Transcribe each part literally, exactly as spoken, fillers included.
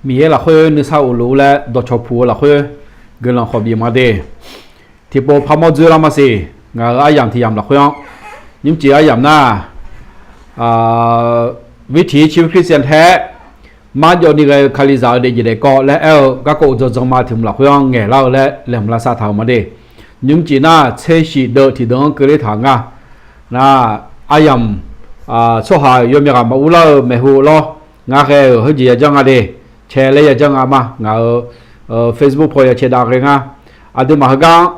Miqyaer lafkhoer nuisar of luf-eu laer dawqcawq puq-eu lafkhoer guiqlanq khawf bif ma de. Tiqpov parmawr dzoerlar maqsiq, ngaq-euq aryamq tiq yamq lafkhoer-anr, nymrcif aryamq nar, viqtiq civ Christian taef-aer marjawv ni ghae-eu Kalizaq-eu daefjeq daefkawv laer aer-eu garkawv uqdzan dzan ma tiq hmq lafkhoer-anr ngaeqlar-eu laer laeqhmq lavsav taq-euq ma de. Nymrcif nar tser shif deuv tiq deuv-anr keuvler taq-eu nga. Nar, aryamq, tsawrhaq yawmyaq ghaq maqur lar-eu maeqhu lawr, ngar ghae-euq heujeq yajanr nga de. Cae laer yajanr nga ma, ngaq-euq Facebook paw ya cae dav ghae nga. Aqduimaf heugar-anr,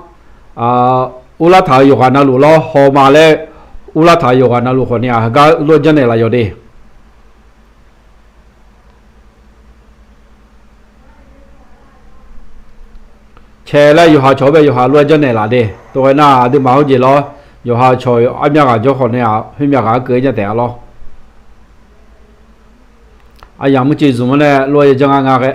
urlar taq-euq yawqghaq navluf lawr haw ma laer, urlar taq-euq yawqghaq navluf khawf ni-aq heugar lof-aer janrnaeq laf yawq de. Cae laer yawqha cawq-anr bae yawqha lof-aer janrnaeq laf de. Tov ghae nar aqduimaf heujeq lawr, yawqha cawq armyav ghaq jawr khawf ni-aq khoermyav ghaq-anr keuv-aer janrtaef-a lawr. Aryamq murciv zmq-anr nae lof-aer yajanr nga nga ghae.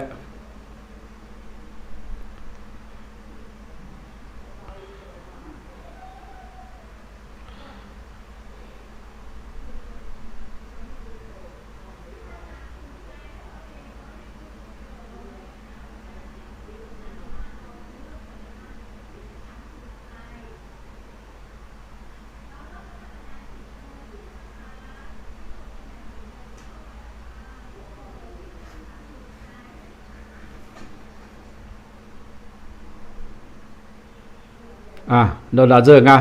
Dawqdaq dzeur-euq nga,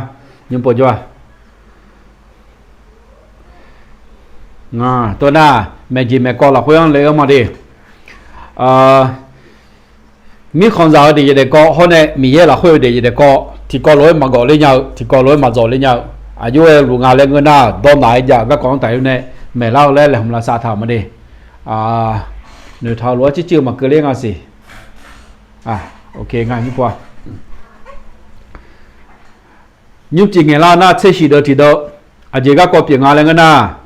nymr pov jawr-a. Tov nar, maeqjeq maeqkawv lafkhoer-anr le-anr ma de. Mirkhanqzaq-eu daefjeq daefkawv hawr nae Miqyaer lafkhoer-eu daefjeq daefkawv tiqkawv lof-aer maqgawf ler nya-eu, tiqkawv lof-aer maqdzawq ler nya-eu, aqjox-aer luf nga laer ngeur nar, dawrnaq-aer jav-eu garkawv-anr taf-ir nae maeqlar-eu laer laeqhmq lavsav taq-euq ma de. Noeqtaq lof-aer circuiv maqkeuv ler nga siq. Nymrcif ngaeqlar nar tser shif deuv tiq deuv, aqjeq garkawv pyeuf nga laer ngeur nar,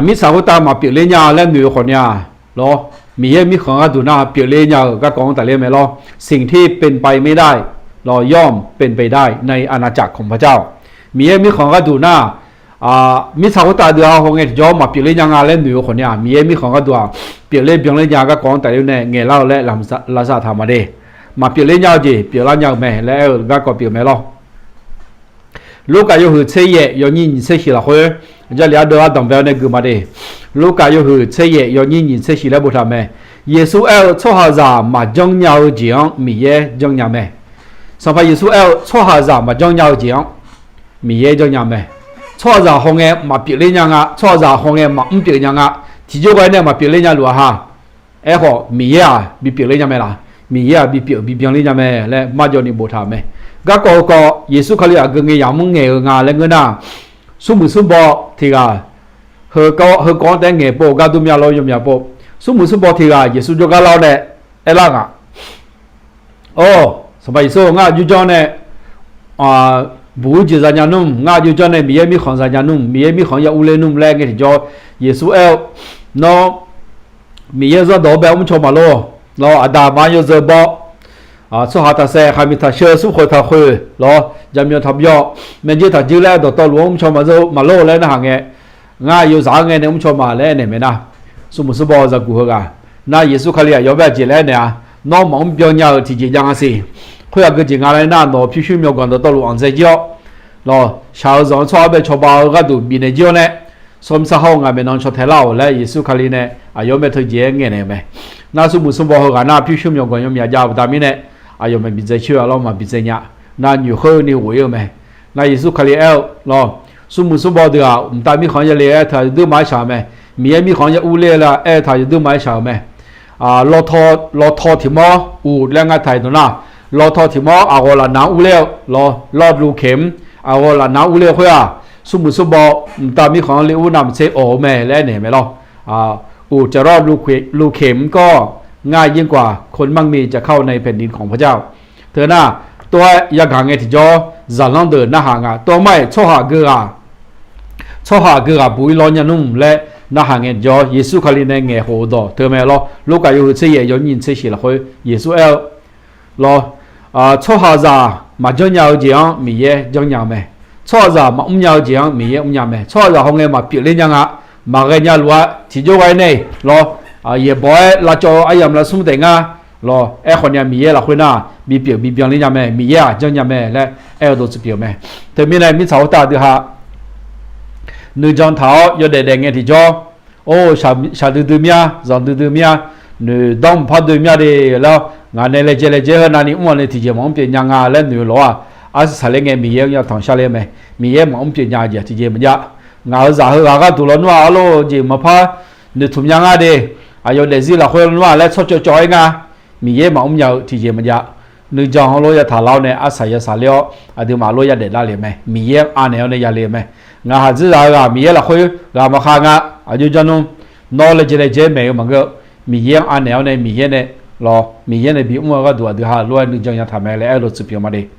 mirtsaq khoertav maqpyeuf ler nya laer noeq-eu khawf ni-aq lawr, Miqyaer mirkhanq gharduq nar pyeufler nya-eu garkawv-anr tafler mae lawr. สิ่งที่เป็นไปไม่ได้ ลองย่อมเป็นไปได้ในอาณาจักรของพระเจ้า Miqyaer mirkhanq gharduq nar, mirtsaq khoertav deuv-a haw ngae tiqjawr maqpyeuf ler nya nga laer noeq-eu khawf ni-aq, Miqyaer mirkhanq gharduq-aq pyeufler byanler nya garkawv-anr tafler nae ngaeqlar-eu laer lavsav taq ma de. Maqpyeuf ler nya-eu jeq pyeuflar nya-eu mae laer aer-eu garkawv pyeuf mae lawr. Lurkaf yawhuiq tser yaef yawnyir nyiq tser shif lafkhoer, Jarlif ardeuv ardanqbae-awr nae gui ma de. Lurkaf yawhuiq tser yaef yawnyir nyiq tser shif laer boftaq mae. Yeqsur aer-eu tsawrhaqzaq maqjanr nya-eu jeq-anr Miqyaer janrnya mae. Sanqpaq Yeqsur aer-eu tsawrhaqzaq maqjanr nya-eu jeq-anr Miqyaer janrnya mae. Tsawrhaqzaq hawngae maqpyeuf ler nya nga, tsawrhaqzaq hawngae maqmr pyeuf nya nga, tiqjawr ghae nae maqpyeuf ler nya luf-a ha. Aerkhawf Miqyaer-aq bipyeuf ler nya mae laf, Miqyaer-aq bipyeuf bibyan ler nya mae laer marjawv ni boftaq-euq mae. Garkawv heukawv Yeqsur Kali aqgeu ngae yamq mr ngaeq-eu nga laer ngeur nar, smrmuiq smrbaw tiq ghaq, heukawv-anr taef-aer ngaeq pov gar dur mya lawr yawmya pov, smrmuiq smrbaw tiq ghaq Yeqsur jawrgar lar-awr nae aerlar ngaq, Or, Sanqpaq Yeqsur, ngar aqjox janr nae buq-ir jeq zanya nmr, ngar aqjox janr nae Miqyaer mirkhanq zanya nmr, Miqyaer mirkhanq-anr ya urler nmr laer ngae tiqjawr, Yeqsur aer-eu, Nawr Miqyaer zanrdawq-anr bae mrcaw maqlor, lawr, aqda aqma-anr yawzeu bawr, tsawrhaq taqsaef, khaqmiq taqsheu, smrkhoeq taqkhoeq lawr, jaqmyawf taqbyawf, maerjuir taqjuir laer dawqtawvluf-anr mrcaw maqlor laer narhaq ngae, ngar yawzaq-anr ngae nae mrcaw ma laer aernaeq mae nar, smrmuiq smrbaw zaqguq heughaq nar, Yeqsur Kali aqyawf bae aqjeq laer aernaeq-a, Nawr maqmr byan nya-euq tiqjeq jav nga siq. Khoer aqgeu jeq nga laer nar, nawq-euq pyurshuir myawqganq dawqtawvluf anqdzae jir-awr, lawr, shaq-eu zanq-eu tsawrhaq bae cawba-eu gharduq bifnaeq jir-awr nae, sawr mr sar hawr-eu ngaq maeqnan caw tae lar-awq laer Yeqsur Kali nae aqyawf-anr mae teujeq-aer ngaeqnaeq-eu mae. Nar smrmuiq smrbaw heughaq nar pyurshuir myawqganq yawmyaq jav-eu baqda mirnae, aqyawf mae bidzae coer-a lawr, maqbidzae nya. Nar nyoeq khoer ni ghof-ir-eu mae. Nar Yeqsur Kali aer-eu lawr, smrmuiq smrbaw deuq-aq mqtav mirkhanq-anr yale aer taq yawduir ma-aer shaq-eu mae. Miqyaer mirkhanq-anr ya urler-eu laer aer taq yawduir ma-aer shaq-eu mae. Lawtaw tiq mawr uq laer ngar taq-iq dawq nar, lawtaw tiq mawr aqghawq lafnaq-anr urler-eu lawr, lawr luvkeq-mr aqghawq lafnaq-anr urler-eu khoer-aq, smrmuiq smrbaw mqtav mirkhanq-anr le ur navmaqtser awq-eu mae laer aernaeq mae lawr. Uq caqlawr luvkeq-mr kawr, ngar ยิ่งกว่าคนมั่งมีจะเข้าในแผ่นดินของพระเจ้า Teu nar, tov-aer yagaq ngae tiqjawr zaqlanr deuq narhaq nga. Tov mar-iq tsawrhaq geughaq tsawrhaq geughaq buq-ir lawr nya nmr laer narhaq ngae tiqjawr, Yeqsur Kali nae ngaeq khof-eu dawq teu mae lawr. Lurkaf yawhuiq tser yaef yawnyir nyiq tser shif lafkhoer Yeqsur aer-eu lawr, tsawrhaqzaq maqjanr nya-eu jeq-anr Miqyaer janrnya-eu mae. Tsawrhaqzaq maqmr nya-eu jeq-anr Miqyaer mrnya mae. Tsawrhaqzaq hawngae maqpyeuf ler nya nga, maqghae nya luf-a. Tiqjawr ghae nae lawr, yaeqbawq-aer lavcawv-eu aryamq lavsmr taef ngar lawq. Aerkhawf ni-aq, Miqyaer lafkhoer nar bipyeuf bibyan ler nya mae, Miqyaer-aq janrnya mae laer aer-eu dawqtsuif pyeuf-eu mae. Teumirnae mirtsaq khoertav aqdui ha nuijan taq-awr yawdaef daef ngae tiqjawr, or, shaqdui dui mir-a, zanqdui dui mir-a, noeqdanr mqpar dui mir-a de laer, ngaq nae laejae laejae heu navni mr-awq ni tiqjeq maqmr pyeuf nya nga laer noeq-eu lof-aq, arsaq saqler ngae Miqyaer-anr yatanq sharler mae. Miqyaer maqmr pyeuf nya jeq tiqjeq maqjav. Ngaq-euq zaq heughaq gharduq lawnmr-aq arlor jeq maqpar noeqtmq nya nga de, aqyawf daefzir lafkhoer lawnmr-aq laer tsawrcawv cawv-aer nga. Miqyaer maqmr nya-eu tiqjeq maqjav. Nuijan heulof yataq lar-awr nae arsaq yasaq ler-awr aqduimaf lof yadaef davle-euq mae. Miqyaer-anr anaeq-awr nae yale-euq mae. Ngaq haq dzerzaq-eu ghaq Miqyaer lafkhoer ghaq maqkhav nga. Aqjox janr nmr, nawr laejae laejae maeq-eu maqngeur-eu, Miqyaer-anr anaeq-awr nae Miqyaer nae lawq, Miqyaer nae bimr-eu gharduq aqdui ha lof-aer nuijan yataq mae laer aer-eu dawqtsuif pyeuf ma de.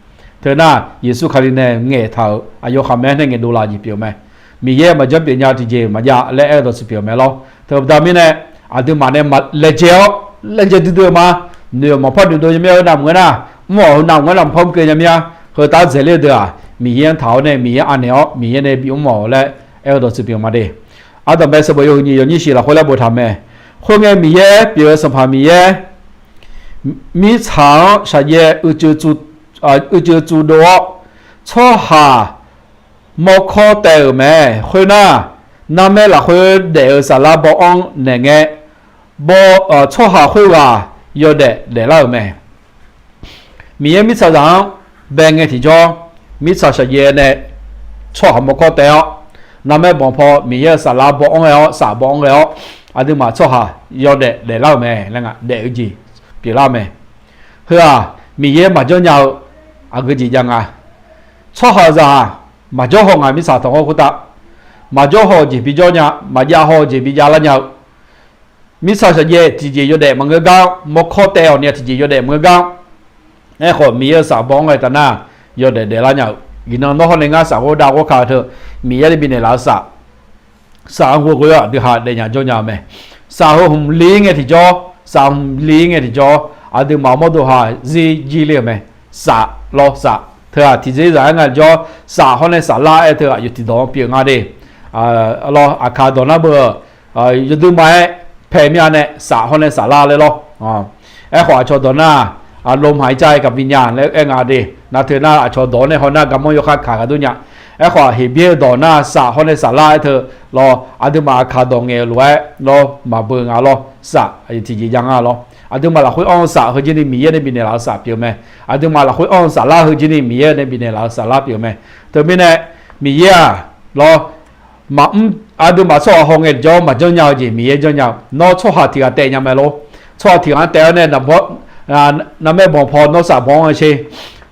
Teu nar Yeqsur Kali nae ngaeqtaq-euq aqyawf khaqmae-aer nae ngaeqdov laf jeq pyeuf mae. Miqyaer maqjanr pyeuf nya tiqjeq maqjav laer aer-eu dawqtsuif pyeuf mae lawr. Teubaqda mirnae aqduimaf nae laejae-awr laejae duidui-eu ma. Noeq-awq maqpar noeqdov nya mir-a, heu navmaqngeur nar, mr-awq heu navmaqngeur nar maqpar mr keuv nya mir-a. Heu taf-aer dzaeqler-eu deuq-aq Miqyaer-anr taq-awr nae Miqyaer anaeq-awr Miqyaer nae bimr-awq laer aer-eu dawqtsuif pyeuf ma de. Ardanqbae sanqbof yawhuiq nyiq yawnyir shif lafkhoer laer boftaq mae. Khoerngae Miqyaer pyeuf-eu Sanqpaq Miqyaer mirtsaq-anr shaqjaev uicuiv tsuvdov-awr, tsawrhaq mawrkawr taev-euq mae. Khoernar, narmaer lafkhoer daef-eu saflar baw-anr naeq ngae, baw, tsawrhaq khoerghaq yawdaef daeflar-euq mae. Miqyaer mirtsaqzaq-anr bae ngae tiqjawr, mirtsaq shaqjaev nae tsawrhaq mawrkawr taev-awr, narmaer banq paw Miqyaer-euq saflar baw-anr ghae-awr, saf baw-anr ghae-awr, aqduimaf tsawrhaq yawdaef daeflar-euq mae laer nga, daef-eu jeq pyeuflar mae. Heu-aq, Miqyaer maqjanr nya-eu aqgeu jeq jav nga. Tsawrhaqzaq maqjawr haw nga, mirtsaq tanqkhawr khoertav maqjawr haw-eu jeq bijawr nya, maqjav haw-eu jeq bijavlar nya-eu. Mirtsaq shaqjaev tiqjeq yawdaef maqngeur gar, mawrkawr taev-awq ni-a tiqjeq yawdaef maqngeur gar. Aerkhawf Miqyaer-euq saf baw-anr ghae taf nar, yawdaef daeflar nya-euq. Iqnan nawr hawr nae ngar saf ghawr dav ghawr ka-eu teu, Miqyaer nae bifnaeq laf-eu saf, saf-anr ghoe ghoe-awr aqdui ha daefnya jawr nya-eu mae. Saf heu hmq li ngae tiqjawr, saf hmq li ngae tiqjawr, aqduimaf mawrdo ha zir jir ler-euq mae. Saf lawr saf teu-aq tiqdzer zaq-aer nga jawr, saf hawr nae saflar aer teu-aq yawtiq dawq-anr pyeuf nga de. Lawr, aqkaq dawq nar beu-eu, yawduimaf-aer pae mir-a nae saf hawr nae saflar laer lawr. Aerkhawf aqcawq dawq nar, aqlov hmq-ir car-aer gaqbi nya laer aer nga de. Nar teu nar aqcawq dawq-anr nae haw nar garmanr yawkhav kaq gaq dur nya. Aerkhawf Heqbyaer-eu dawq nar saf hawr nae saflar aer teu lawr, aqduimaf aqkaq dawq ngaeq-eu lof-aer lawr maqbeu nga lawr, saf tiqjeq jav nga lawr. Aqduimaf lafkhoer anr-eu saf heu jir ni Miqyaer nae bifnaeq laf-eu saf pyeuf mae. Aqduimaf lafkhoer anr-eu saflar heu jir ni Miqyaer nae bifnaeq laf-eu saflar pyeuf mae. Teumirnae Miqyaer-aq lawr, maqmr, aqduimaf tsawrhaq haw ngae tiqjawr maqjanr nya-eu jeq Miqyaer janr nya-eu. Nawr tsawrhaq tiq ghaq taev nya mae lor. Tsawrhaq tiq ghaq-anr taev-awr nae, narmaer banq paw nawr saf baw-anr ghae sher.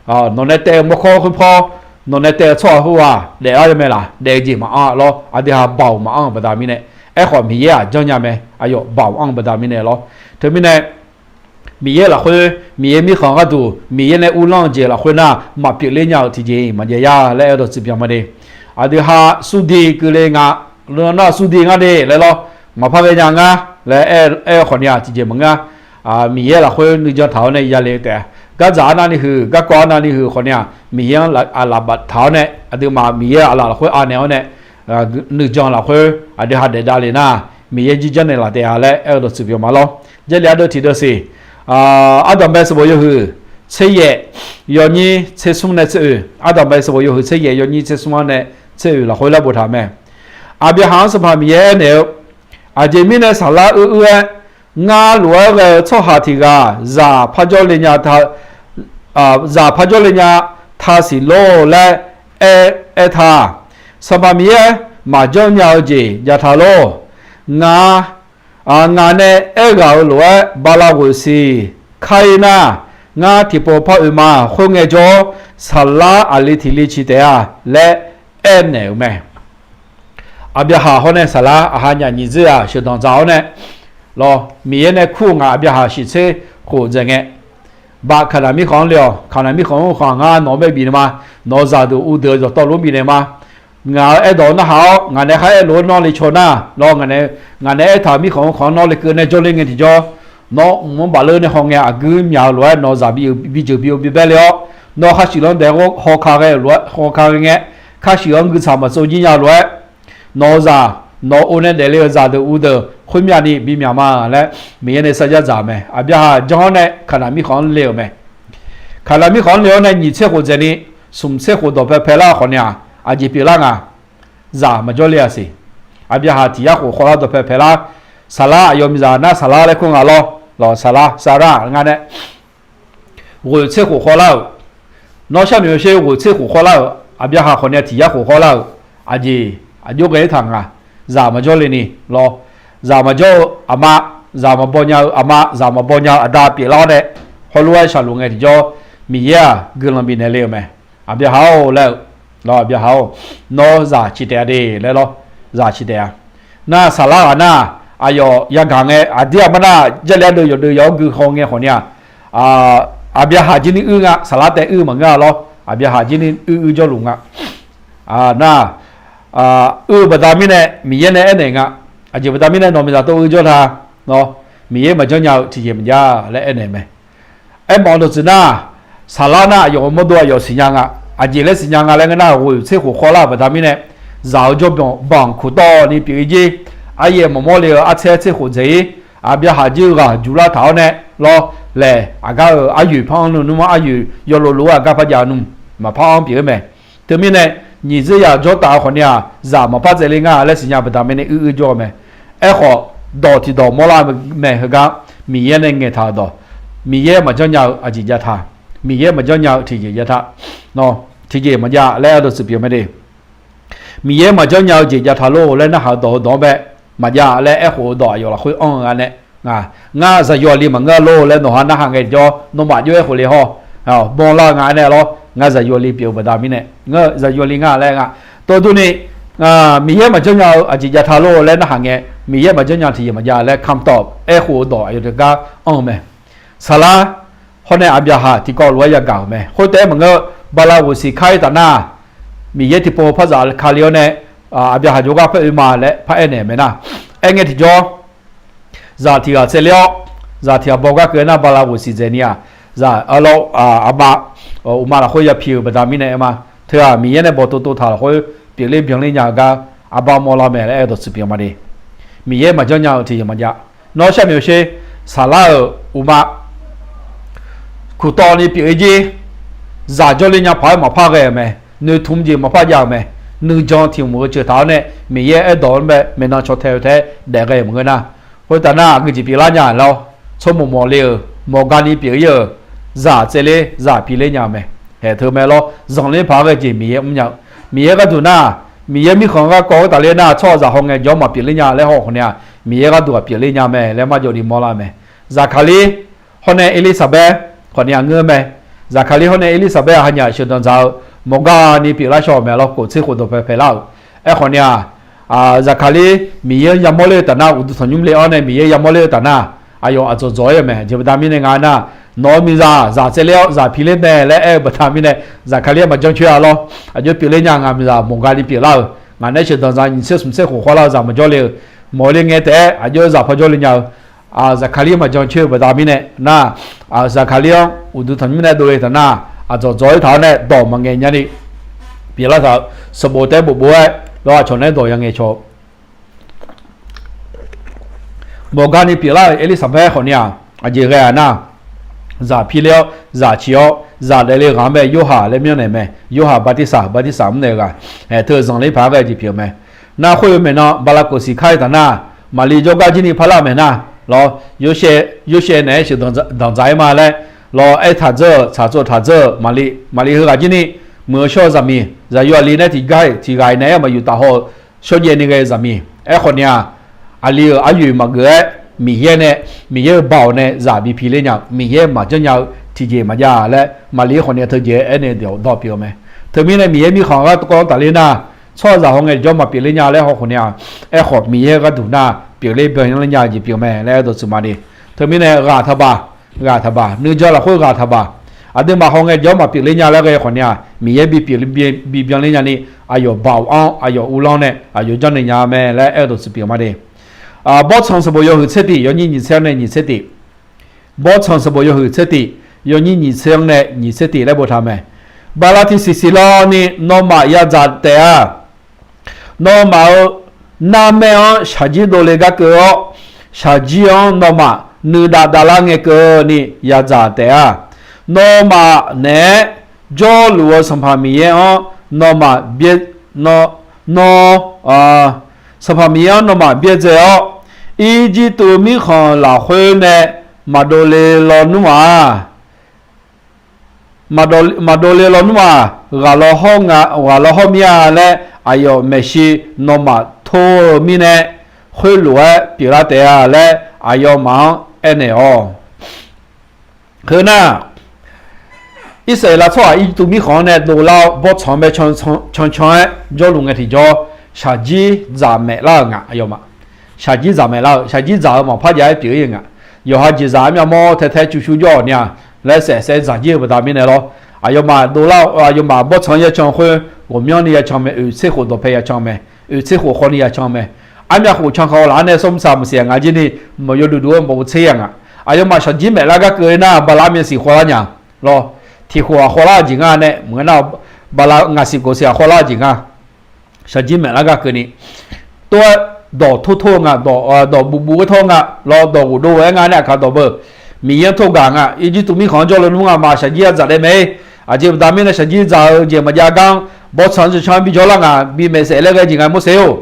Nawq nae taev-eu mawrkawr khoer paw, nawq nae taev-eu tsawrhaq khoerghaq daeflar-eu mae laq, daef-eu jeq maqanr lawr, aqdui ha baoq maqanr-eu baqda mirnae. Aerkhawf Miqyaer-aq janr nya mae, aqyawf baoq anr-eu baqda mirnae lawr. Teumirnae Miqyaer lafkhoer, Miqyaer mirkhanq gharduq Miqyaer nae uvlanr-eu jeq lafkhoer nar maqpyeuf ler nya-euq tiqjeq-iq maqjav ya laer aer-eu dawqtsuif pyeuf ma de. Aqdui ha surdui keuvle nga, nar surdui ngar de laer lawr, maqpar ghae nya ngar laer aer-eu khawf ni-aq tiqjeq maqngeur-a. Miqyaer lafkhoer nuijan taq-awr nae yale-eu taef-a. Gardzaq arnavni huiq, garkawv arnavni huiq khawf ni-aq, Miqyaer-anr aqlaf baftaq-awr nae aqduimaf Miqyaer aqlaf lafkhoer anaeq-awr nae nuijan lafkhoer aqdui ha daef davle nar, Miqyaer jirjanr naeqlaf taef-a laer aer-eu dawqtsuif pyeuf ma lawr. Jarlif ardeuv tiqdeuv siq, ardanqbae sanqbof yawhuiq tser yaef yawnyir tser smr nae tser oeq, ardanqbae sanqbof yawhuiq tser yaef yawnyir tser smr-anr nae tser oeq lafkhoer laer boftaq mae. Aqbyaqhaq-anr Sanqpaq Miqyaer aernaeq-eu, Aqjeq mirnae saflar uir uir-aer, ngar lof-aer ghae-eu tsawrhaq tiq ghaq zaq par jawrle nya ta, zaq par jawrle nya tasiq lor laer aer, aer ta. Sanqpaq Miqyaer maqjanr nya-eu jeq jav ta lor. Ngaq, ngaq nae aerghaq-euq lof-aer bala ghoeq siq kar-ir nar, ngar tiqpov par oe ma. Khoerngae jawr-awr saflar aqli tiq li ciq taef-a laer aernaeq-euq mae. Aqbyaqhaq hawr nae saflar aqha nyaf nyiq dzeur-aq sheuqdanq dzaq-awr nae lawr, Miqyaer nae kur-eu ngaq Aqbyaqhaq shiq tser khof dzaeq ngae, Baf Kaqnaq mirkhanq-anr le-awq. Kaqnaq mirkhanq-anr khanq ngar nawq-anr bae bifnaeq ma. Nawq-euq zaqdeuq uvdeuq-eu dawqtawvluf-anr bifnaeq ma. Ngaq-euq aerdawq narhaq-awr ngaq nae khar aerlof-aer nawr le caw nar lawr, ngaq nae aertaq-euq mirkhanq-anr khanq-anr nawr le keuv nae jawrle ngae tiqjawr, nawr mqmanr baf ler nae haw ngae aqguir myaq-eu lof-aer nawq-eu zaq bi jeuq bi-eu bi baer le-awr, nawr khar shuif lanr daef-awr haw ka ghae-eu lof-aer haw ka ghae ngae, khar shuif-anr guiqtsaq maqtsov jir nya-eu lof-aer, nawq-eu zaq Nawq-eu nae daefle-eu zaqdeuq uvdeuq khoermyavni bimyaq ma laer Miqyaer nae sarjax dzaq-eu mae. Aqbyaqhaq janr-awr nae Kaqnaq mirkhanq-anr le-euq mae. Kaqnaq mirkhanq-anr le-awr nae nyiq tser khof dzaeqni, smq tser khof dawqpae paelar khawf ni-aq, aqjeq pyeuflar nga. Zaq maqjawr le-a siq. Aqbyaqhaq tiq yar khof khawvlar dawqpae paelar. Saqlar, aqyawf miqzaq nar Saqlar laer kur nga lawr. Lawq, Saqlar, Saqlar nga nae ghoeq tser khof khawvlar-euq, nawr sharnoeq sher, ghoeq tser khof khawvlar-euq, Aqbyaqhaq khawf ni-aq tiq yar khof khawvlar-euq, aqjeq aqjox ghae-ir taq nga. Zaq maqjawr le ni lawr. Zaq maqjawr-eu aqma, zaq maqbaw nya-eu aqma, zaq maqbaw nya-eu aqda pyeuflar-awr nae, hawrlof-aer shaqluf ngae tiqjawr, Miqyaer-aq guiqlanq bifnaeq le-euq mae. Aqbyaqhaq-or laer-eu, lawr, Aqbyaqhaq-or, nawr zaq ciq taef-a de laer lawr, zaq ciq taef-a. Nar Saqlar ghaq nar, aqyawf yagaq ngae aqdir aqmar nar Jarlif ardeuv yawqdeuv yawq-anr gui haw ngae khawf ni-aq, Aqbyaqhaq jir ni uir nga, Saqlar taef uir maqngeur-a lawr, Aqbyaqhaq jir ni uir uir jawrluf nga. Nar, uir-eu baqda mirnae Miqyaer nae aernaeq nga. Aqjeq baqda mirnae nawq miqzaq tov uir jawr ta, nawr Miqyaer maqjanr nya-eu tiqjeq maqjav laer aernaeq mae. Aermawf-eu dawqtsuif nar, Saqlar nar aqyawf-euq mawrdo aqyawf siqnya nga. Aqjeq laer siqnya nga laer ngeur nar, ghoeq tser khof khawvlar-euq baqda mirnae, zaq-eu jawrbanq banq kuqtawv ni pyeuf-ir jer. Aryaev maqmawr le-eu artser tser khof dzaeq-ir, Aqbyaqhaq jir-eu ghaq juqlar taq-awr nae lawr, laeq aqgar-euq aryoeq par-anr nmr, nmr-anr aryoeq yawlov lof-aer aqgar par jav nmr, maqpar-anr pyeuf-ir mae. Teumirnae, nyiq dzeur yaq jawr taf-eu khawf ni-aq, zaq maqpar tsaevle nga laer siqnya baqda mirnae uir uir jawr-eu mae. Aerkhawf, dawq tiqdawq mawrlar mae heugar, Miqyaer nae ngaeqtaq-euq dawq, Miqyaer maqjanr nya-eu aqjeq jav ta, Miqyaer maqjanr nya-eu tiqjeq jav ta, tiqjeq maqjav laer ardawq tsuif pyeuf mae de. Miqyaer maqjanr nya-eu jeq jav ta lor laer narhaq-eu dawq-eu dawq-anr bae, maqjav laer aerkhof-eu dawq aqyawf lafkhoer anr-eu nga nae, ngar zaqyo aqli maqngeur-a lor laer nawq ha narhaq ngae tiqjawr, nawmaf jov-aer khof le haw, banlar-eu nga nae lawr, ngar zaqyo aqli pyeuf-eu baqda mirnae, ngar zaqyo aqli nga laer nga. Tov durni, Miqyaer maqjanr nya-eu aqjeq jav ta lor laer narhaq ngae, Miqyaer maqjanr nya tiqjeq maqjav laer kamqtawf aerkhof-eu dawq aqyawf deuq gar anr-eu mae. Saqlar hawr nae Aqbyaqhaq tiqkawv lof-aer yagaq-euq mae. Khoertaef-aer maqngeur, bala ghoeqsiq kar-ir taf nar, Miqyaer tiqpov par zaf kali-awr nae, Aqbyaqhaq jawrgar par oe ma laer paraer naeq-euq mae nar. Aerngae tiqjawr, zaq tiq ghaq tsaevler-awr, zaq tiq ghaq baw gar keuv-aer nar bala ghoeqsiq dzaeqni-aq, zaq arlawr, aqma, uqma lafkhoer yapi-euq baqda mirnae aer ma. Teu-aq Miqyaer nae bawqtov tov taq lafkhoer pyeufler byanler nya-eu gar arbar mawrlar mae laer aer-eu dawqtsuif pyeuf ma de. Miqyaer maqjanr nya-eu tiqjeq maqjav. Nawr sharnoeq sher, Saqlar-euq uqma kuqtawv ni pyeuf-ir jer. Zaq jawrle nya paq-aer maqpar ghae-euq mae. Noeqtmq jeq maqpar jav-euq mae. Nuijan tiq mq-eu ceuq taq-awr nae Miqyaer aerdawq-anr bae maeqnan caw tae-eu taef-aer daef ghae-euq maqngeur nar, khoertav nar aqgeu jeq pyeuflar nya lawr. Tsawrmawq mawq le-euq mawqga ni pyeuf-ir-euq zaq tsaevler zaq piler nya-eu mae. Haeq teu mae lawr, zanqler paq-aer ghae jeq Miqyaer mrnya-eu. Miqyaer gharduq nar, Miqyaer mirkhanq garkawv-aer tafler nar, tsawrhaqzaq hawngae jawr maqpyeufler nya laer haw khawf ni-aq, Miqyaer gharduq-aq pyeufler nya mae laer marjawvni mawrlar mae. Zaqkaqlir hawr nae Erlirsaqbaer khawf ni-aq ngeur mae. Zaqkaqlir hawr nae Erlirsaqbaer-aq hanyaq sheuqdanq dzaq-eu mawqga ni pyeuflar shaw-euq mae lawr, khof tser khof dawqpae paelar-euq. Aerkhawf ni-aq, Zaqkaqlir Miqyaer-anr yamawr ler-eu taf nar, uqduq tanqnymr le-awr nae Miqyaer yamawr ler-eu taf nar, aqyawf aqdzawq dzawq-aer-eu mae. Jeq baqda mirnae nga nar, nawq-eu miqzaq zaq tsaevler-awr zaq piler mae laer aer-eu baqda mirnae, Zaqkaqlir-anr maqjanr coer-a lawr. Aqjox pyeufler nya, ngaq miqzaq mawqga ni pyeuflar-euq, ngaq nae sheuqdanq dzaq nyiq tser smq tser khof khawrlar-eu zaq maqjawr le-euq, mawq le ngae taef-aer aqjox zaq par jawr le nya-eu, Zaqkaqlir maqjan coer-eu baqda mirnae nar, Zaqkaqlir-anr uqduq tanqnymr nae dovle taf nar, aqdzawq dzawq-aer taq-awr nae dawq maqngaeq nyani pyeuflar taq-eu, sanqbof taef-aer bofbof-aer lawr, aqcawq naeq-aer dawq yangaeq caw-eu. Mawqga ni pyeuflar-euq Erlirsaqbaer khawf ni-aq, aqjeq ghae-aq nar, zaq piler-awr zaq ciq-awr zaq daefle ghaq-anr bae Yorhaq laer myanrnaeq mae. Yorhaq bartirsaq, bartirsaq mrnaeq-eu ghaq, aer teu zanqler paq-aer ghae jeq pyeuf-eu mae. Nar khoer-eu maeqnan bala kof siq kar-ir taf nar, Maqli jawrgar jir ni parlar-eu maeq nar, lawr, Yorsaev naeq-aer sheuqdanq dzaq-ir ma laer, lawr, aertaq dzeur-euq tsaqtsov taq dzeur-euq Maqli, Maqli heughaq jir ni muiq-eu shawr-eu zaqmiq, zaqyo aqli nae tiqgar-iq tiqghaq-iq naeq-aer maqyuftaf haw-eu shawrjaev ni ghae-eu zaqmiq. Aerkhawf ni-aq, aqli-euq aryoeq maqgeuf-aer Miqyaer nae, Miqyaer-euq baoq nae zaq bi piler nya-eu, Miqyaer maqjanr nya-eu tiqjeq maqjav laer Maqli khawf ni-aq teujeq-aer aernaeq dawq dawq pyeuf-eu mae. Teumirnae Miqyaer mirkhanq garkawv tafler nar, tsawrhaqzaq hawngae jawr maqpyeufler nya laer haw khawf ni-aq, aerkhawf Miqyaer gharduq nar pyeufler byanler nya-eu jeq pyeuf mae laer aer dawq tsuif ma de. Teumirnae ghaq taqbaq, ghaq taqbaq, nuijan lafkhoer ghaq taqbaq, aqduimaf hawngae jawr maqpyeufler nya laer ghae khawf ni-aq, Miqyaer bi pyeuf, bi byanler nyani, aqyawf baoq-anr aqyawf uvlanr nae aqyawf janrnaeq nya mae laer aer-eu dawq tsuif pyeuf ma de. Bawrtsanq sanqbof yawhuiq tser tiq, yawnyir nyiq tser-anr nae nyiq tser tiq. Bawrtsanq sanqbof yawhuiq tser tiq, yawnyir nyiq tser-anr nae nyiq tser tiq laer boftaq mae. Bala tiqsiq siq lawni nawmaf yadzaq taef-a. Nawmaf-euq Narmaer-anr shaqjir dovle gar keuv-awr, shaqjir-anr nawmaf nuidav davlar ngae keuvni yadzaq taef-a. Nawmaf naeq-aer jawrluf-eu Sanqpaq Miqyaer-anr nawmaf byaer, nawr, nawr, Sanqpaq Miqyaer-anr nawmaf byaerdzae-awr, Irjirtuv mirkhanq lafkhoer nae maqdov le lawnmr-aq, maqdov le lawnmr-aq, ghaq law hawr nga, ghaq law hawr mir-a laer aqyawf maeqshi nawmaf tor-eu mirnae, khoerlof-aer pyeuflar taef-a laer aqyawfmaf-anr aernaeq-awq. Heu nar, Irsaqleqlav tsawrhaq Irjirtuv mirkhanq-anr nae dovlar-awr bawrtsanq-anr bae cancan-aer jawrluf ngae tiqjawr, shaqjir dzaq maeqlar-euq nga, aqyawfmaf. Shaqjir dzaq maeqlar-eu, shaqjir dzaq-eu maqpar jav-aer pyeuf-ir nga. Yawqha jeqzaq armyav mawr tae tae cuvshuv jawr-awq ni-a laer saef saef dzaq jir-eu baqda mirnae lawr. Aqyawfmaf dovlar-awr, aqyawfmaf bawrtsanq-anr yacan khoer, ghawqmyanrni yacan mae, oeq tser khof dawqpae yacan mae, oeq tser khof khawni yacan mae. Armyav khof can kha-awr laf-anr nae sawr mr saq maqsiq-aq nga jir ni, maqyaw duqduq-aer maqbaw tser-a nga. Aqyawfmaf shaqjir maeqlar gar keuv nar, bala myav siq khawvlar nya. Lawr, tiq khof-aq khawvlar-eu jeq nga nae maqngeur nar, bala ngaq siq khof siq-aq khawvlar-eu jeq nga. Shaqjir maeqlar gar keuvni, tov-aer dawq tor tor-eu nga, dawq buv buv-aer tor nga lawr, dawq ghofdov-aer nga nae aqkaq dawq beu. Miqyaer-anr tor gaq nga, Irjirtuv mirkhanq-anr jawrluf nmr nga ma, shaqjir yadzaq daef mae-ir. Aqjeq baqda mirnae shaqjir dzaq-eu jeq maqjav gar, bawrtsanq-anr cancan-aer bi jawrlar nga, bi maeqsaef laer ghae jeq nga Morseq-or.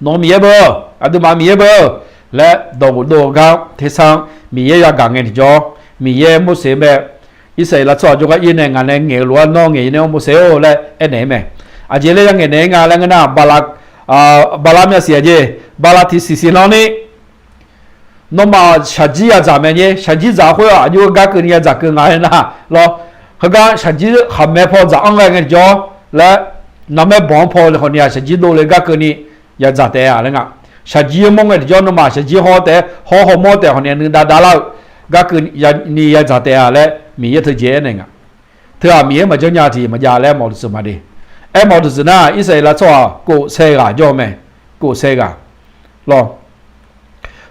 Nawq-eu Miqyaer beu, aqduimaf Miqyaer beu laer dawq ghofdov-eu gar tersar-anr Miqyaer yagaq ngae tiqjawr, Miqyaer Morseq mae, Irsaqleqlav tsawrhaq jawrgar ir nae ngaq nae ngaeq-eu lof-aer nawr ngaeq nae-awr Morseq-or laer aernaeq-aer mae. Aqjeq laer yangaeq naeq-aer nga laer ngeur nar, bala myav siq-aq jeq, bala tiqsiq siqlanr ni, nawmaf shaqjir yadzaq mae nyer, shaqjir dzaq khoer-aq aqjox-aer gar keuvni yadzaq keuv nga aer nar lawr. Heugar shaqjir khaqmae paw dzaq-anr ghae ngae tiqjawr laer, narmaer banq-anr paw khawfni-aq shaqjir dovle gar keuvni yadzaq taef-a laer nga. Shaqjir mawr ngae tiqjawr nawmaf shaqjir haw taef-aer, haw haw mawr taef khawfni-aq nuidav davlar-eu gar keuvni yadzaq taef-a laer Miqyaer teujeq aernaeq nga. Teu-aq Miqyaer maqjanr nya tiq maqjav laer mawf duqtsuif ma de. Aermawf duqtsuif nar, Irsaqleqlav tsawrhaq kof sae ghaq jawr-eu mae. Kof sae ghaq lawr.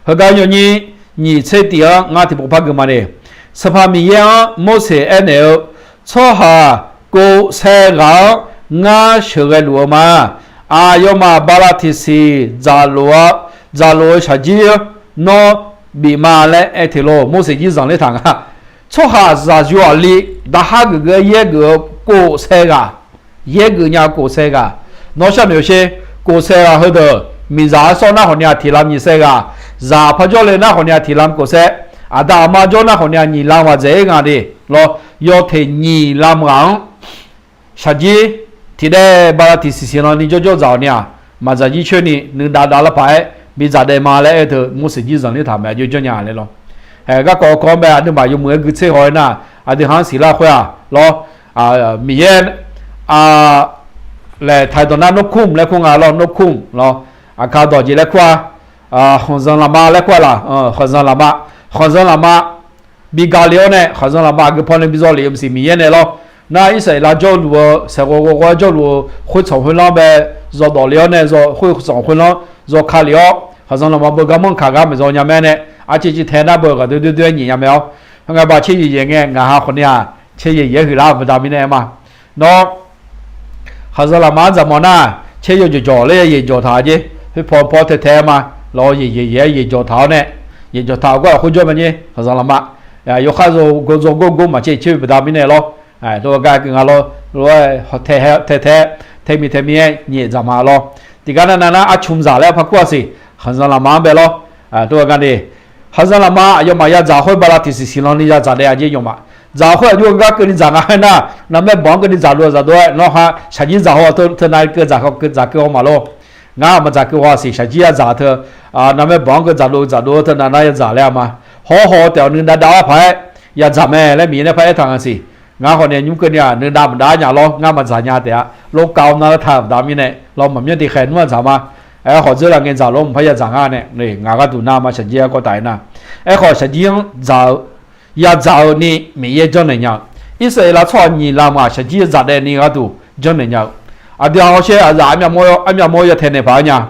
Heugar yawnyir nyiq tser tif-anr ngar tiqpov par gui ma de. Sanqpaq Miqyaer-anr Morseq aernaeq-eu, Tsawrhaq kof sae ghaq-anr ngar sheuqghae luf-eu ma. Aqyawfmaf bala tiqsiq dzaqlof-eu shaqjir nawr bif ma laer aer teq lor. Morseq jir zanqler taq nga. Tsawrhaqzaq yawf aqli daqhar geuf geuf-aer yaer geuf-eu kof sae ghaq, yaer geuf nya-eu kof sae ghaq. Nawr sharnoeq sher, kof sae ghaq heudeuq, miqzaq-anr sawr nar khawfni-aq tiqlam nyiq sae ghaq, zaq parjawr le nar khawfni-aq tiqlam kof sae, aqda aqma jawr nar khawfni-aq nyiq lam ghaq dzaeq-ir nga de lawr. Yawteq nyiq lam ghaq-anr shaqjir tiqdaev bala tiqsiq siqlan ni jawrjawr dzaq-awq ni-aq, maqdzaq jir coer ni nuidav dav lar paq-aer bidzaq daef ma laer aer teu Morseq jir zanqler taq mae, aqjox janrnya laer lawr. Ae, garkawv kawv-anr bae aqduimaf yawmuiq-aer gui tser haw-aer nar, aqdui ha-anr siqlar khoer-aq lawr, Miqyaer laeq taq-eu dawq nar นกขุ่ม laer kur nga lawr, นกขุ่ม lawr. Aqkaq dawq jeq laer kur-a, khanqzanq lafma laer kur-a laq, khanqzanq lafma, khanqzanq lafma bi ga le-awr nae khanqzanq lafma aqgeu paw nae bi zaw lef-eu maqsiq Miqyaer nae lawr. Nar Irsaqleqlav jawrluf-eu saeqghawv ghawv ghawv-aer jawrluf-eu khoertsanq khoerlanr bae, zawdawq le-awr nae zaw khoertsanq khoerlanr zaw ka lef-awr khanqzanq lafma beugar manr kaq gar maqzaw nya mae nae, arciv civ tae nar beu ghaq doer doer doer-aer nyiq nya mae-awr. Heugar ba tser yaeq yaeq ngae ngaq ha khawfni-aq tser yaeq yaer huiq lar-eu baqda mirnae ma. Nawr khanqzanq lafma-anr dzaqmawf nar, tser yawjawq jawq laer yaeq jawq taq-a jer. Khoerpaw paw tae tae ma. Lawr yaeq yaeq yaeq-aer yaeq jawq taq-awr nae, yaeq jawq taq-awr gar-aq khoerjawr mae nyer khanqzanq lafma. Yawkhar zaw gor zaw gor gor maqtser tser baqda mirnae lawr. Tov gar keuv nga lawr, lof-aer tae tae tae mir tae mir-aer nyaef dzaq ma lawr. Tiqgar nar nav nar arcmq dzaq laer par kur-a siq, khanqzanq lafma-anr bae lawr. Tov gar de, khanqzanq lafma aqyawfmaf yadzaq khoer bala tiqsiq siqlan ni yadzaq daef-a jer yawfmaf. Dzaq khoer aqjox gar keuvni dzaq nga aer nar, narmaer banq-anr keuvni dzaqdov dzaqdov-aer nawr ha shaqjir dzaq haw teu nav keuv dzaq keuv haw maqlor. Ngar maqdzaq keuv haw-a siq, shaqjir yadzaq teu, narmaer banq-anr keuv dzaqdov dzaqdov-eu teu nav nar yadzaq laer-a ma. Hawr haw taef-awq nuidav dav-awr paq-aer yadzaq mae laer Miqyaer nae par aertaq nga siq. Ngar khawfni nymr keuvni-aq nuidav maqdav nya lawr, ngar maqdzaq nya taef-a. Lorkav nav lar taq-euq baqda mirnae lawr, maqmyanr tiqkhaeq nmr-aq dzaq ma. Aerkhawf dzeurlaf ngae dzaq lawr mqpar yadzaq nga nae, ngaq gharduq nar ma shaqjir-aer kawv taf-aer nar. Aerkhawf shaqjir-anr dzaq-eu yadzaq-eu ni Miqyaer janrnaeq nya-eu. Irsaqleqlav tsawrhaq nyiq lam ghaq shaqjir dzaq daef ni gharduq janrnaeq nya-eu. Aqdui-aq hawsher aqzaf armyav mawr ya tae naeq paq-aer nya.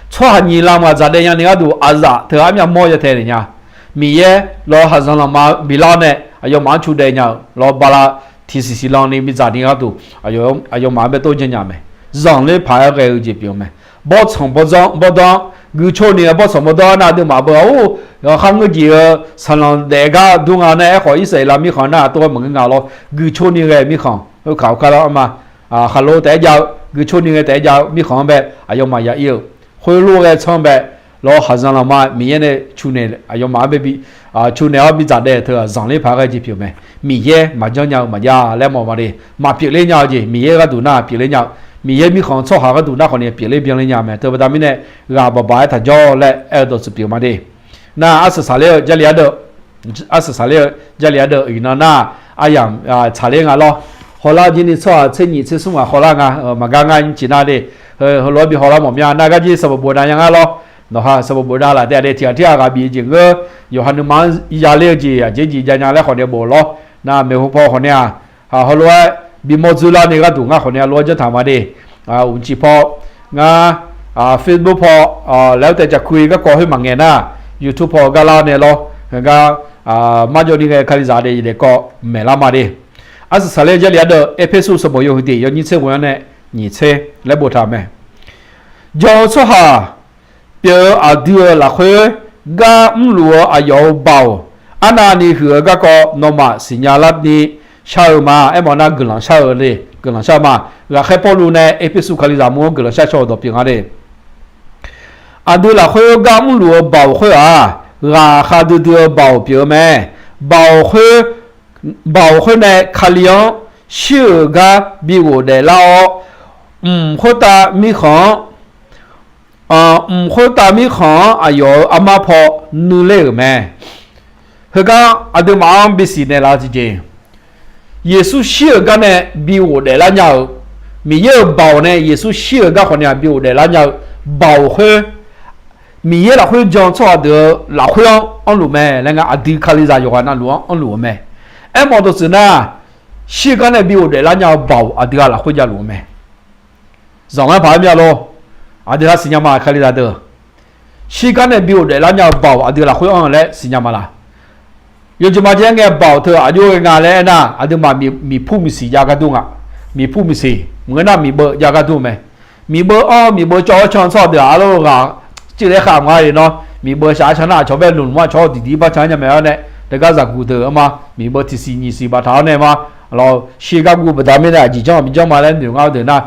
Tsawrhaq nyiq lam ghaq dzaq daef nya ni gharduq aqzaf teu armyav mawr ya tae naeq nya. Miqyaer lawr khanqzanq lafma bilar-awr nae aqyawfmaf-anr cu daef nya-eu lawr bala tiqsiq siqlan ni bidzaq ni gharduq aqyawfmaf-anr bae tov janrnya mae. Zanqler paq-aer ghae-eu jeq pyeuf-eu mae. bawrtsanq bawrdanr, guiqco ni-eu bawrtsanq bawrdanr nar aqduimaf beu-a or, kharngeur jeq-eu sanqlanq daef gar dur nga nar, aerkhawf Irsaqleqlav mirkhanq nar tov-aer maqngeur nga lawr, guiqco ni ghae mirkhanq, heuka kar lar ma, khaqlo taef-aer jav-eu, guiqco ni ghae taef-aer jav-eu mirkhanq-anr bae aqyawfmaf ya ir-eu, khoerlof ghae tsanr bae, lawr khaqzanq lanma Miqyaer nae cu naeq aqyawfmaf-anr bae bi, cu naeq-awr bidzaq daef teu-aq zanqler paq ghae jeq pyeuf mae. Miqyaer maqjanr nya-eu maqjav laer mawf ma de, maqpyeufler nya-eu jeq Miqyaer gharduq nar pyeufler nya-eu, Miqyaer mirkhanq tsawrhaq gharduq nar khawf ni pyeufler byanler nya mae. Teubaqda mirnae ghaq baqbaq-aer taqjawr laer aer-eu dawqtsuif pyeuf ma de. Nar arsaq saqler-eu Jarlif ardeuv, arsaq saqler-eu Jarlif ardeuv iqnan nar, aryamq tsaqler nga lawr. Hawlar jir ni tsawrhaq tser nyiq tser smr ghaq hawlar nga, maqgar ngar nyiq ciq nar de, heulof-aer bi hawlar mawf mya nar gar jir sanqbof bof dav nya ngar lawr. Nawqha sanqbof bof dav laf taef-a de tiq ghaq tiq ghaq ghaq bif jeq ngeur, yawqha nuima-anr yaler-eu jeq aqjeq jeq jav nya laer khawf ni bof lawr. Nar maeqhu paw khawf ni-aq, heulof-aer bimawr dzoerlar ni gharduq ngar khawf ni lof-aer janr taq ma de. Uqcif paw ngar, Facebook paw, laer-aer taef caqkui garkawv khoer maqngaeq nar, YouTube paw gar lar nae lawr. Heugar marjawv ni ghae Kalizaq daef daef kawv maeqlar ma de. Arsaq saqler Jarlif ardeuv Erpersu sanqbof yawhuiq tiq yawnyir tser ghoe-anr nae nyiq tser laer boftaq-euq mae. Jan-eu tsawrhaq pyeuf-eu aqdui-euq lafkhoer gar mrluf-eu aqyawf-euq baoq arnavni huiq-eu garkawv nawmaf siqnya larni shar-eu ma. Aermawf nar guiqlanq shar-eu le, guiqlanq shar-eu ma. Ghaqkhaer Pawrluv nae Erpersu Kalizaq mur-anr guiqlanq shar shaw-euq dawq pyeuf nga le. Aqdui lafkhoer gar mrluf-eu baoq khoer-aq, ghaqkhav duidui-eu baoq pyeuf-eu mae. Baoq khoer, baoq khoer nae Kali-anr shir-euq gar bi ghofdaef lar-awr, mq khoertav mirkhanq-anr, mq khoertav mirkhanq-anr aqyawf-euq armar paw nuiler-euq mae. Heugar aqduimaf-anr bisiq naeqlaf-eu tiqjeq, Yeqsur shir-euq gar nae bi ghofdaef lar nya-eu, Miqyaer-euq baoq nae Yeqsur shir-euq gar khawf ni-aq bi ghofdaef lar nya-eu baoq khoer, Miqyaer lafkhoer jan-eu tsawrhaq deuq-euq lafkhoer-anr anrluf mae laer ngar aqdui Kalizaq yawqghaq navluf-anr anrluf-eu mae. Aermawf dawqtsuif nar, shir gar nae bi ghofdaef lar nya-eu baoq aqdui-aq lafkhoer javluf-eu mae. Zanqngar paq-aer mya lor. Aqdui-aq siqnya ma Kalizaq deuq. Shir gar nae bi ghofdaef lar nya-eu baoq aqdui lafkhoer anr-eu laer siqnya ma la? Yawjeq ma jaer ngae baoq teu aqjox ghae nga laer aernar, aqduimaf miqpur miqsiq jav gar dur nga. Miqpur miqsiq maqngeur nar miqbeuv jav gar dur-eu mae. Miqbeuv anr-eu miqbeuv cawv-awr can-eu tsawrhaq deuq-aq arlawr ghaq ceuv laer khav nga-iq nawr, miqbeuv shaq-aer can nar aqcawq bae lmqlmq-anr aqcawq-anr diqdiq bar can-aer nya mae-awr nae, deugar zaqguq deuq-anr ma, miqbeuv tiqsiq nyiqsiq baqtaq-awr nae ma, lawq shir gar guv baqda mirnae aqjeq janr-aq bi janr ma laer noeq ngar-eu deuq nar,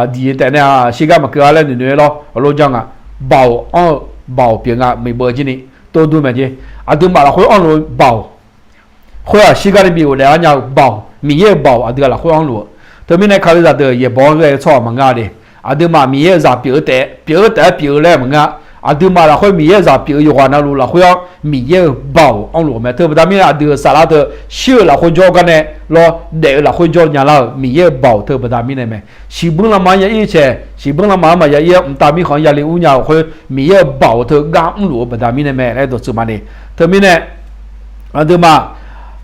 diq taef nae-aq shir gar maqkeuv-a laer noeqnoeq-aer lawr, heulof janr nga. Baoq anr-eu baoq pyeuf nga, miqbeuv jir ni tov dur mae jeq. Aqduimaf lafkhoer anrluf-eu baoq khoer-aq shir gar nae bi ghofdaef lar nya-eu baoq, Miqyaer-euq baoq aqdui-aq lafkhoer anrluf-eu. Teumirnae Kalizaq deuq yaeqbawq-anr ghae-eu tsawrhaq maqngeur-a de. Aqduimaf Miqyaer-euq zaq pyeuf-eu taef, pyeuf-eu taef-aer pyeuf-eu laer maqngeur-a. Aqduimaf lafkhoer Miqyaer-euq zaq pyeuf-eu yawqghaq navluf lafkhoer-anr Miqyaer-euq baoq anrluf-eu mae. Teubaqda mirnae aqdui-euq saflar teu shir-euq lafkhoer jawr gar nae lawr, daef-eu lafkhoer jawr nya lar-euq Miqyaer-euq baoq teubaqda mirnae mae. Shiqbuir lanma-anr ya ir cae, shiqbuir lanma-anr maqya ir-aer mqtav mirkhanq-anr yale ur nya-euq khoer Miqyaer-euq baoq teu gar mrluf-eu baqda mirnae mae laer dawqtsuif ma de. Teumirnae aqduimaf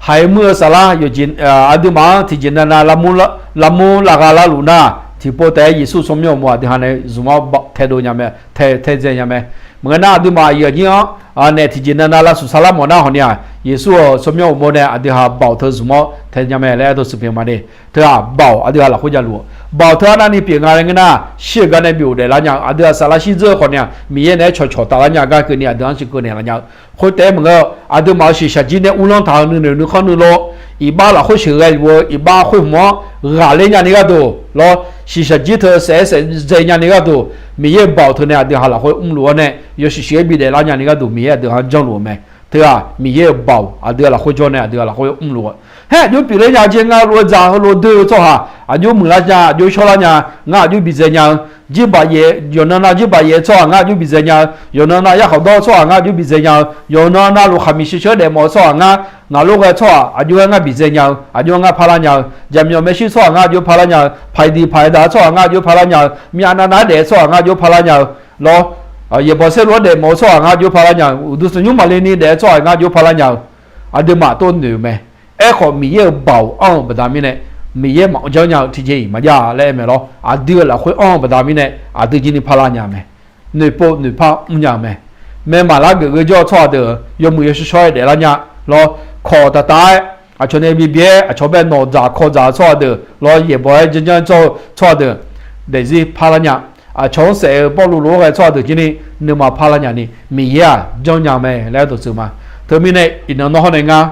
haiq muir-eu saflar yawqjeq, aqduimaf-anr tiqjeq navnav lavmur lavgha larluf nar, tiqpov taef-aer Yeqsur tsawrmyanr uqmov aqdui ha nae zmq-awr taedov nya mae, taedzae nya mae. Maqngeur nar aqduimaf aqyuif aqnyir-anr naef tiqjeq navnav lavsuf saflar mawf nar hawq ni-aq, Yeqsur-euq tsawrmyanr uqmov nae aqdui ha baoq teu zmq-awr tae nya mae laer aer dawqtsuif pyeuf ma de. Teu-aq baoq aqdui ha lafkhoer javluf-eu baoq teu arnavni pyeuf nga laer ngeur nar, shir-euq gar nae bi ghofdaef lar nya-eu aqdui-aq saflar shir dzeur-eu khawf ni-aq Miqyaer naeq-aer cawqcawq taf lar nya gar keuvni aqdui-anr ciqkeuv naeq laf nya-eu. Khoertaef-aer maqngeur-eu aqduimaf-euq shiqshaq jir nae uvlanr taq-eu nuinoeq nuikhanr nuilov, iqbax lafkhoer sheuqghae luf-eu iqbax khoer hmq-anr ghaqler nyani gharduq lawr, shiqshaq jir teu saef-aer saef dzae nyani gharduq, Miqyaer-euq baoq teu nae aqdui ha lafkhoer mrluf-awr nae yawshuif shuif-aer bidaef lar nyani gharduq Miqyaer aqdui-anr janrluf-eu mae. Teu-aq Miqyaer-euq baoq aqdui lafkhoer jawr nae aqdui ha lafkhoer mrluf-eu. Haer aqjox pyeufler nya jeq nga lof-eu dzaq heulof doe-eu tsawrhaq aqjox muiqlar nya, aqjox shawrlar nya, ngar aqjox bidzae nya-eu. Jirbaq yaef yawqnan nav jirbaq yaef-eu tsawrhaq ngar aqjox bidzae nya-eu, yawqnan nav yarkhaq dawr-eu tsawrhaq ngar aqjox bidzae nya-eu, yawqnan navluf khaqmiq sheusheu-aer daefmawf-eu tsawrhaq ngar, ngaq lof ghae tsawrhaq aqjox-aer ngar bidzae nya-eu, aqjox-aer ngar parlar nya-eu, jaqmyawf maershuir tsawrhaq ngar aqjox parlar nya-eu, paqdiq paqdav-eu tsawrhaq ngar aqjox parlar nya-eu, myavnav nav-aer daef-eu tsawrhaq ngar aqjox parlar nya-eu, lawr, yaeqbawq saerlu-anr daefmawf-eu tsawrhaq ngar aqjox parlar nya-eu, uqduq tanqnymr maqle ni daef-eu tsawrhaq ngar aqjox parlar nya-eu, aqduimaf tov noeq-eu mae. Aerkhawf Miqyaer-euq baoq anr-eu baqda mirnae, Miqyaer maqjanr nya-eu tiqjeq-iq maqjav laer aer mae lawr. Aqdui-euq lafkhoer anr-eu baqda mirnae aqdui jir ni parlar nya-eu mae. Noeqpov noeqpar mrnya-eu mae. Maermaq lar geuf gheujawr-eu tsawrhaq deuq yawmuiq yawshuif shawr-aer daeflar nya lawr. Kawq taf taf-aer aqcawq nae bi bi-aer aqcawq bae nawq dzaq kawv dzaq-eu tsawrhaq deuq lawr, yaeqbawq-aer janrjanr tsawrhaq deuq daefzir parlar nya. aqcawq-anr saef-eu Pawrluv lof-aer ghae tsawrhaq deuq jir ni nuima parlar nya ni Miqyaer-aq janrnya mae laer aerdawq tsuif ma. Teumirnae iqnan nawr hawr nae ngar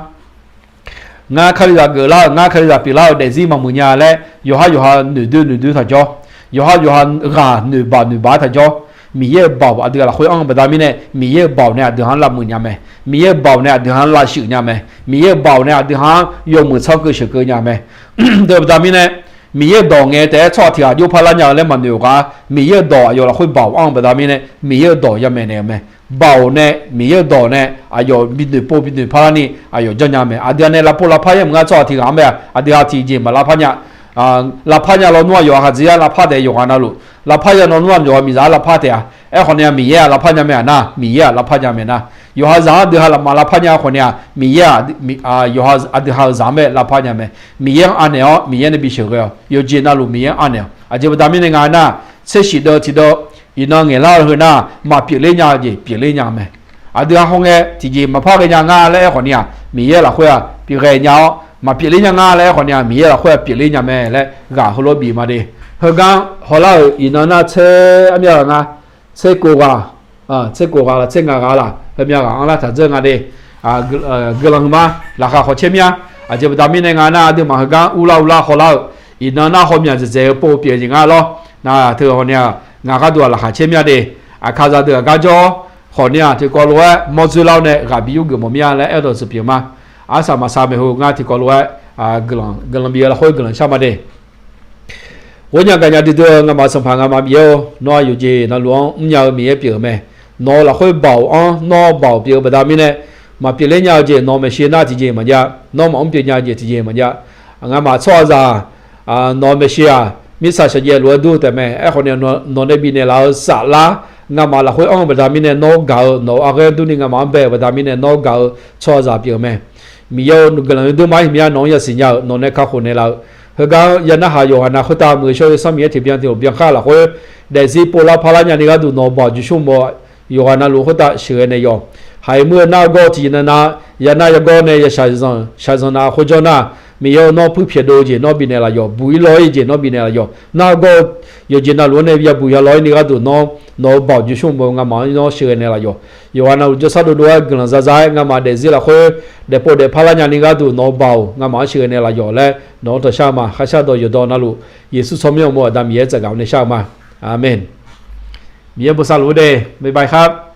ngar Kalizaq geuflar-euq, ngar Kalizaq pyeuflar-euq daefzir maqmuiq nya laer yawqhar yawqha noeqdoer noeqdoer taq jawr, yawqhar yawqha ghaq noeqbaq noeqbaq taq jawr. Miqyaer-euq baoq aqdui lafkhoer anr-eu baqda mirnae, Miqyaer-euq baoq nae aqdui-anr lavmuiq nya mae. Miqyaer-euq baoq nae aqdui-anr lavshuif nya mae. Miqyaer-euq baoq nae aqdui-anr yawmuiq tsanrkeuv sheuqkeuv nya mae. Deuq baqda mirnae, Miqyaer-euq dawq ngae taef-aer tsawrhaq tiq ghaq jov parlar nya-eu laer maqnoeq-euq gar, Miqyaer-euq dawq aqyawf lafkhoer baoq anr-eu baqda mirnae, Miqyaer-euq dawq yamawf naeq-eu mae. Baoq nae Miqyaer-euq dawq nae aqyawf binoeq pov binoeq parlar ni aqyawf janrnya mae. Aqdui-anr nae lavpov lavpar yar maqnga tsawrhaq tiq ghaq-anr mae, aqdui ha tiqjeq maq lavpar nya. Lavpar nya lawnmr-aq yawqha khaqdzerzaq lavpar taef-a yawqghaq navluf. Lavpar ya lawnmr-aq yawqha miqzaq-anr lavpar taef-a. Aerkhawf ni-aq Miqyaer-aq lavpar nya mae-a nar, Miqyaer-aq lavpar nya mae nar. Yawqha zaq-anr aqdui ha laf maq lavpar nya khawf ni-aq Miqyaer-aq, yawqha aqdui ha-euq zaq-anr bae lavpar nya mae. Miqyaer-anr anaeq-awr Miqyaer nae bisheuq ghae-awq. Yawqjeq navluf Miqyaer-anr anaeq-awq. Aqjeq baqda mirnae nga nar, tser shif deuv tiqdeuv iqnan ngaeqlar-eu heu nar, maqpyeufler nya-eu jeq pyeufler nya mae. Aqdui ha hawngae tiqjeq maqpar ghae nya nga laer aerkhawf ni-aq Miqyaer lafkhoer-aq pyeuf ghae nya-awr, maqpyeufler nya nga laer aerkhawf ni-aq Miqyaer lafkhoer-aq pyeufler nya mae laer ghaq heulof bif ma de. Heugar hawlar-euq iqnan nar tser armyav ghaq nga, tser kof ghaq, tser kof ghaq laf tser ngaq ghaq laf heumyav ghaq anrlar taq dzeur nga de. Guiqlanq huiqma laqkhaq khawf caer mya. Aqjeq baqda mirnae nga nar aqduimaf heugar urlar urlar hawlar-euq iqnan nar hawmyaq dzaeqdzaeq-eu pov pyeuf-eu jeq nga lawr. Nar teu haw ni-aq ngaq gharduq-aq laqkhaq caer mya de. Aqkaqzaq deuq aqgar jawr-awr khawf ni-aq tiqkawv lof-aer mawr dzoerlar-awr nae ghaq bi yur geuf mawf mir-a laer aerdawq tsuif pyeuf ma. Arsaq maqsaq maeqhu ngar tiqkawv lof-aer guiqlanq bif-eu lafkhoer guiqlanq shar ma de. Ghoer nya gaq nya duidui-eu ngamaf-eu Sanqpaq ngamaf Miqyaer-or, nawr-aq yawqjeq navluf-anr mrnya-eu Miqyaer pyeuf-euq mae. Nawq-eu lafkhoer baoq-anr nawr baoq pyeuf-eu baqda mirnae, maqpyeufler nya-eu jeq nawq maeqshi nar tiqjeq maqjav, nawr maqmr pyeuf nya-eu jeq tiqjeq maqjav. Ngamaf tsawrhaqzaq nawq-eu maeqshi-aq mirtsaq shaqjaev lof-aer dur-eu taef mae. Aerkhawf ni nawq nae bifnaeq laf-eu saflar ngamaf lafkhoer anr-eu baqda mirnae nawr gaq-eu nawq-eu arghaer durni ngamaf-anr bae-euq baqda mirnae nawr gaq-eu tsawrhaqzaq pyeuf-eu mae. Miqyaer-or, guiqlanq yawdui mar-iq mya nawq-anr yasiq nya-euq nawq nae kakhof naeqlaf-eu heugar-anr ya narhaq yawqghaq nav khoertav muiq-eu shawr-eu Sanr Miqyaer tiqbyan tiq ghawqbyan khar lafkhoer daefzir povlar parlar nyani gharduq nawq-eu baoq jeqsur mawf-eu yawqghaq navluf khoertav sheuqghae naeq yawq. Haiq muir-eu nar gawr-eu tiqjeq navnav ya nar yagawr nae ya shaqzanq nav khoerjawr nar, Miqyaer-or, nawr puirpyaeq dov-eu jeq nawr bifnaeq laf yawq, buq-ir law-ir jeq nawr bifnaeq laf yawq, nar gawr-eu yawqjeq navluf-anr nae ya buq ya law-ir ni gharduq nawr nawq-eu baoq jeqsur mawf-eu ngamaf-anr nawr sheuqghae naeq laf yawq. Yawqghaq navluf jawrsar dovdov-aer guiqlanq zaza-aer ngamaf daefzir lafkhoer daefpov daefpar lar nyani gharduq nawq-eu baoq ngamaf-anr sheuqghae naeq laf yawq laer nawq-anr tanqshar-eu ma. Kharshar dawq yawqdawq navluf Yeqsur tsawrmyanr uqmov Aqda Miqyaer tsafgaq-awr nae shar-eu ma. Aqmeq. Miqyaer bosav luf-ur de, bye bye khar.